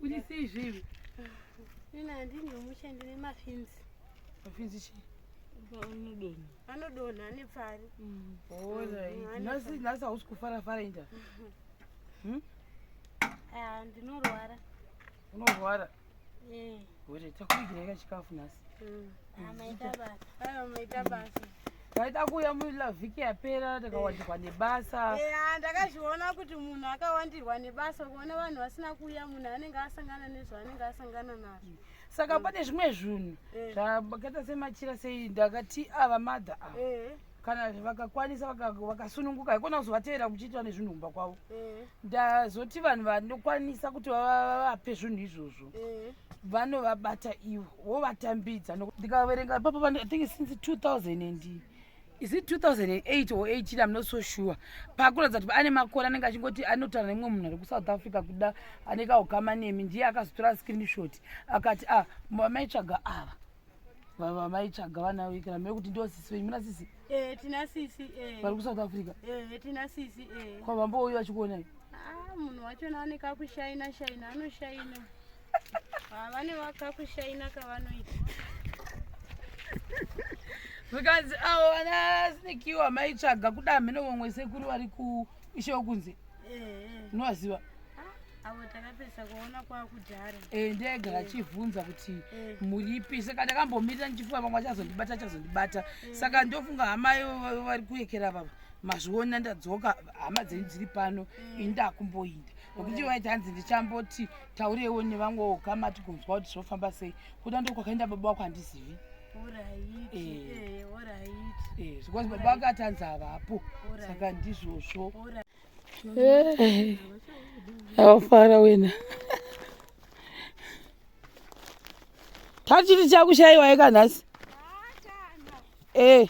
Uri sei zvewe? Ini handini mushe ndine mafinzi. Mafinzi chii? Anodonha. Anodonha nepfari. Alright. Nhasi nhasi hausi kufara fara inda. Ah, ndinorwara. Unorwara. Eh. Wete takuvigira ka chikafu nhasi. Ah, maita basa. Aiwa maita basa. Taida kuuya mulavhiki yapera takawandirwa nebasa. Eya, ndakazviona kuti munhu akawandirwa nebasa kuona vanhu vasina kuuya munhu anenge asangana nezvaanenge asangana nazvo. Saka pane zvimwe zvinhu Eh. zvakaita semachira sei ndakati ava madha ava. Eh. Kana vakakwanisa vakasununguka haikona kuzovateera kuchiitwa nezvinhu kumba kwavo. Eh. Ndazoti vanhu vanokwanisa kuti vavape zvinhu izvozvo. Eh. Vanovabata ivo vovatambidza. Ndikaverenga ipapo pano I think since 2000 and is it 2008 or 18 I'm not so sure. Pakuratidza kuti ane makore anenge achingoti anotaura nemumwe munhu ari kuSouth Africa kuda ane kaukama nemi ndiye akazotora screenshot akati ah maitsvaga ava vamaitsvaga vana vekera mekuti ndivo sisi venyu muna sisi Eh, tina sisi eh. vari kuSouth Africa Eh, tina sisi eh. kwavambouya vachikuonai. Ah, munhu wachona ane kakushaina shaina anoshaina. Ah, vane vakakushaina kavanoita. Zvikanzi avo vana sinikiwa maitsvaga kuda mheno vamwe sekuru vari kuishe wekunze Eh. unovaziva. Ah, avo takapedza kuona kwakudhara. Eh, ndiye aigara achivhunza kuti Eh. muripi saka ndakambomirira ndichifunga vamwe vachazondibata achazondibata saka ndofunga hama vari kuekera vava mazviona ndadzoka hama dzenyu dziri pano ini ndakumboinda nokuti vaiti hanzi ndichamboti taurewo nevamwe ukama tigonzwa kuti zvofamba sei kuda ndokwakaenda baba wako handizivi. Alright. Eh. Eh, alright. Eh, because baba vake atanzi havapo Alright. saka ndizvozvo. Alright. Awafara wena tachiti chakushaiwa eka nhasi Eh.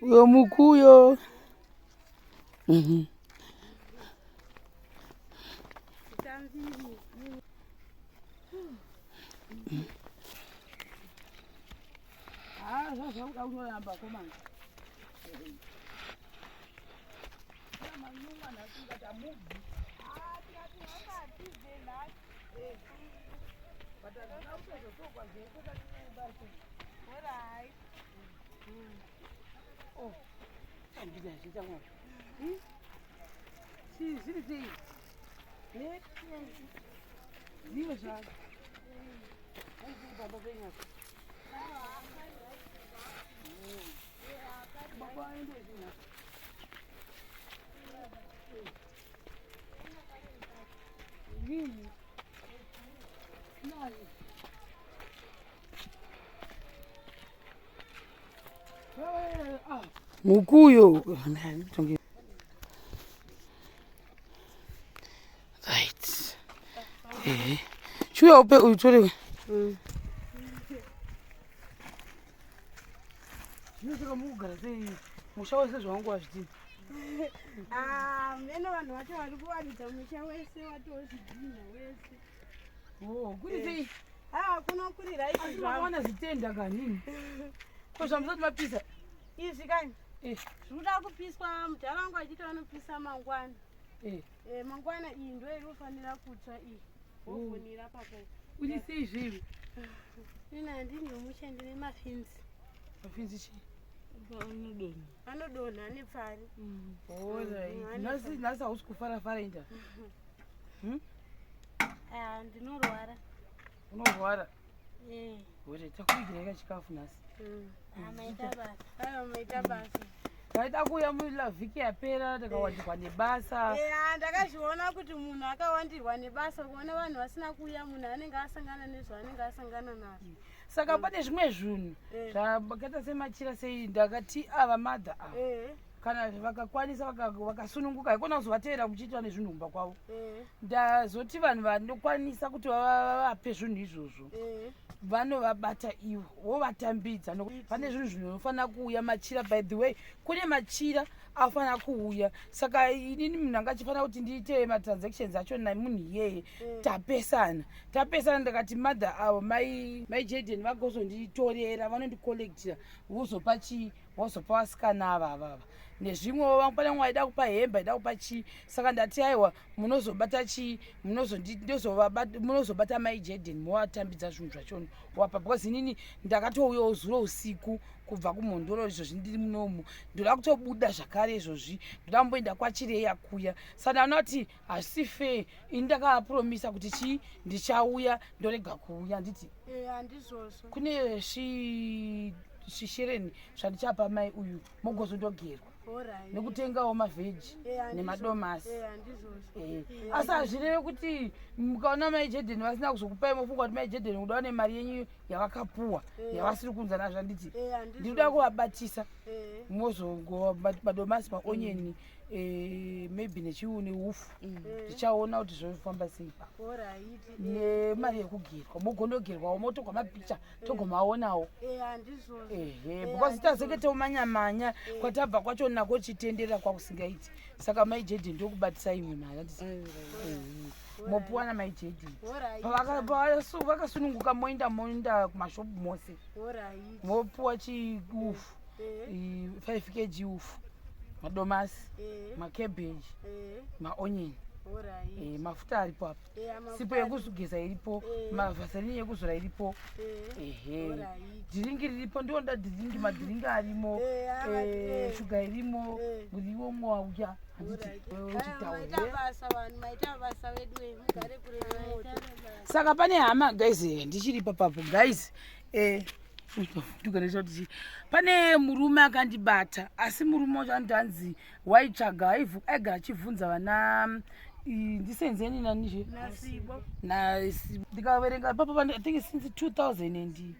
Uyo mukuyo. Ah, zvazvakuda kunoramba komana. Zviri sei? Zivo zvako. Baba venyu apa. Baba vaende zvinhu. Nini? Nani? Mukuyo. Right. Eh. Chiuya upe utore. Zvino mukugara sei? Musha wese zvawangu wazvidini? Ah, meno vanhu vacho vari kuwaridza musha wese watozvidhinha wese. Oh, kuri sei? Ah, kuno kuri right Asi zvavo. makawana zitenda kanini? Ko zvamusati mapisa? Izvi kani Eh, zviri kuda kupiswa mudhara wangu achiti vanopisa mangwana. eh. Eh, mangwana iyi ndo iri kufanira kutsva iyi. Wovhunira papo. Uri sei zvewe? Ini handini mushe ndine mafinzi. Mafinzi chii? Anodonha. Anodonha nepfari. Alright. Nhasi nhasi hausi kufara fara inda. Ah, ndinorwara. Unorwara. Eh. Wete takuvigira ka chikafu nhasi. Ah, maita basa. Aiwa maita basa. Taida kuuya mulavhiki yapera takawandirwa nebasa. Eya, ndakazviona kuti munhu akawandirwa nebasa kuona vanhu vasina kuuya munhu anenge asangana nezvaanenge asangana nazvo. Saka pane zvimwe zvinhu Eh. zvakaita semachira sei ndakati ava madha ava Eh. kana vakakwanisa vakasununguka haikona kuzovateera kuchiitwa nezvinhu kumba kwavo. Eh. Ndazoti vanhu vanokwanisa kuti vavape zvinhu izvozvo Eh. vanovabata ivo vovatambidza. Pane zvinhu zvinofanira kuuya machira by the way kune machira Afanira kuuya. Saka inini munhu anga achifanira kuti ndiite matransactions acho namunhu iyeye. Tapesana, tapesana. Ndakati mother avo, mai Jaden, vagozonditorera, vanondicollectira, vozopa chii, vozopa vasikana ava avava nezvimwewo. Vamwe, pane mwe aida kupa hembe, aida kupa chii. Saka ndati aiwa, munozobata chii, munozobata mai Jaden, movatambidza zvinhu zvachona wapa, because inini ndakatouyawo zuro usiku kubva kuMhondoro. Izvozvi ndiri munomu, ndoda kutobuda zvakare izvozvi, ndoda kumboenda kwaChireya kuya. Saka ndaona kuti hazvisi fair. Ini ndakavapromisa kuti chii, ndichauya, ndorega kuuya, handiti? Handizvozvo. Kune svishereni zvandichapa mai uyu, mogozondogerwa nekutengawo mavheji nemadomasi. Handizvozvo. Asi hazvireve kuti mukaona mai Jaden vasina kuzokupai, mofunga kuti mai Jaden kuda ne mari yenyu yavakapuwa yavasiri kunza nazvo, handiti? Ndinoda kuvabatisa, mozongo madomasi, maonyeni, maybe nechiu neufu. Ndichaona kuti zvofamba sei pa nemari yekugerwa, mogondogerwawo, motogwa mapicha, togomaonawo. Handizvozvo. Ehe, because tazenge tomanyamanya kwatabva kwacho nako chitenderera kwakusingaiti. Saka mai Jaden, ndokubatisa imwe mari, handiti? Mopuwa namai Jaden. Vakasununguka, moenda kumashopu mose, mopuwa chiufu, 5 kg ufu, madomasi, macabbage, maonyeni, mafuta aripo apa, sipo yekuzogeza iripo, mavaseline yekuzora iripo, ehe, dhiringi riripo, ndionda dhiringi, madhiringi arimo, shuga irimo, muriwo mwauya, handiti? Maita basa vanhu, maita basa vedu, mugare kure nemoto. Saka pane hama, guys, ndichiri papapo, guys, ndikugarisha kuti chii. Pane murume akandibata, asi murume wacho anoti hanzi waitsvaga, aigara achibvunza vana ndisenzeni nanizve. Nasibo. Ndikaverenga papo, I think since 2000 and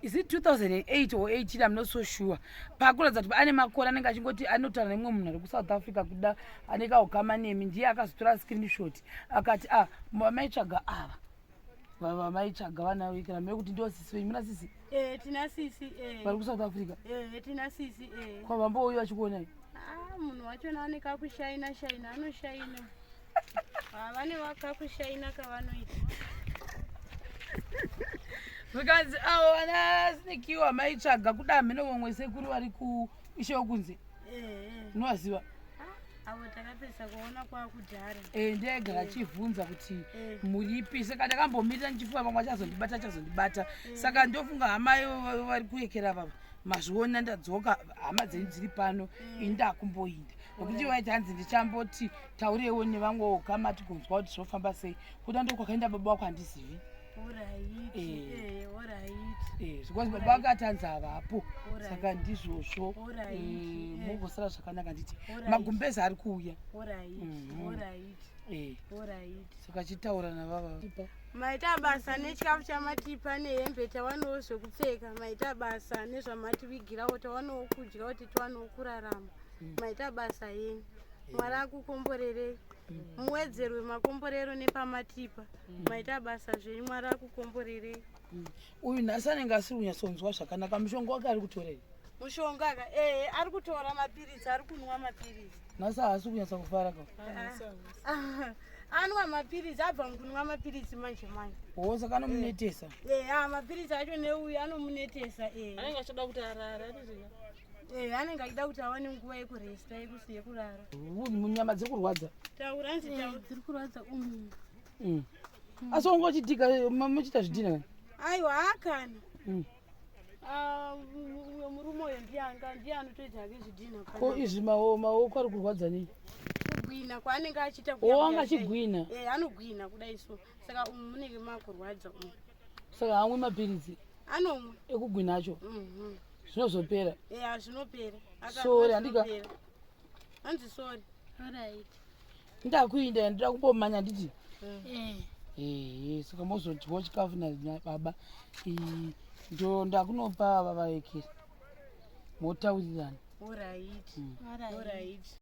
is it 2008 or 18, I'm not so sure. Pakuratidza kuti ane makore anenge achingoti anotaura nemumwe munhu ari kuSouth Africa, kuda ane kaukama nemi. Ndiye akazotora screenshot akati, a vamaitsvaga ava, vamaitsvaga vana vekera mekuti ndo sisi venyu. Muna sisi? Tina sisi. Vari kuSouth Africa? Tina sisi. Kwavambouya vachikuonai? Ah, munhu wachona ane kakushaina shaina, anoshaina. Ah, vane kakushaina kavanoita. Zvikanzi avo vana Sinikiwa maitsvaga kuda mheno vamwe sekuru vari kuishe wekunze. Unovaziva? Avo takapedza kuona kwakudhara. Ndiaigara achivhunza kuti muripi. Saka ndakambomirira ndichifunga vamwe vachazondibata, achazondibata. Saka ndofunga hama ivo vari kuekera vava mazviona. Ndadzoka, hama dzenyu dziri pano. Ini ndakumboinda nokuti vaiti hanzi ndichamboti taurewo nevamwewo kama, tigonzwa kuti zvofamba sei. Kuda ndokwakaenda baba wako, handizivi. Alright. Alright. Because baba vakati hanzi havapo. Saka ndizvozvo. Alright. Mugosara zvakanaka, nditi Alright. magumbezi ari kuuya. Alright. Alright. Alright. Saka chitaura navava. Maita basa nechikafu chamatipa nehembe, tawanawo zvekupfeka. Maita basa nezvamativigirawo, tawanawo kudya kuti tiwanewo kurarama. Maita basa yenyu, Mwari akukomborerei, muwedzerwe makomborero nepamatipa. Maita basa zvenyu, Mwari akukomborerei. Uyu nhasi anenge asiri kunyatsonzwa zvakanaka. Mushonga wake ari kutora here? Mushonga ka, ehe, ari kutora mapiritsi, ari kunwa mapiritsi. Nhasi haasi kunyatsa kufara ka. Anwa mapiritsi, abva mukunwa mapiritsi manje manje. Ho, saka anomunetesa. Ehe, mapiritsi acho neuyu anomunetesa. Anenge achida kuti arare ariria. Anenge achida kuti awane nguva yekuresta, yekurara. Munyama dziri kurwadza? Taura, anzi taura. Dziri kurwadza umu. Asi wanga uchitika muchiita zvidhina kani? Aiwa, hakana. Ah, uyo murume uyo ndiye anga ndiye anotoita hake zvidhina. Ko izvi maoko ari kurwadza nei? Kugwina kwaanenge achiita. O, anga achigwina. Anogwina kudai so, saka umu munenge makurwadza umu. Saka hamwe mapiritsi? Anomwa. Ekugwina acho? Zvinozopera? Zvinopera. Akanwa Sorry, handika? zvinopera. Hanzi sorry. Alright. Ndakuinda, ndoda kumbomanya, nditi Eh. Ehe, saka mozodyawo chikafu nababa. Ndo ndakunopa vavaekera, motaurirana. Alright. Alright. Alright.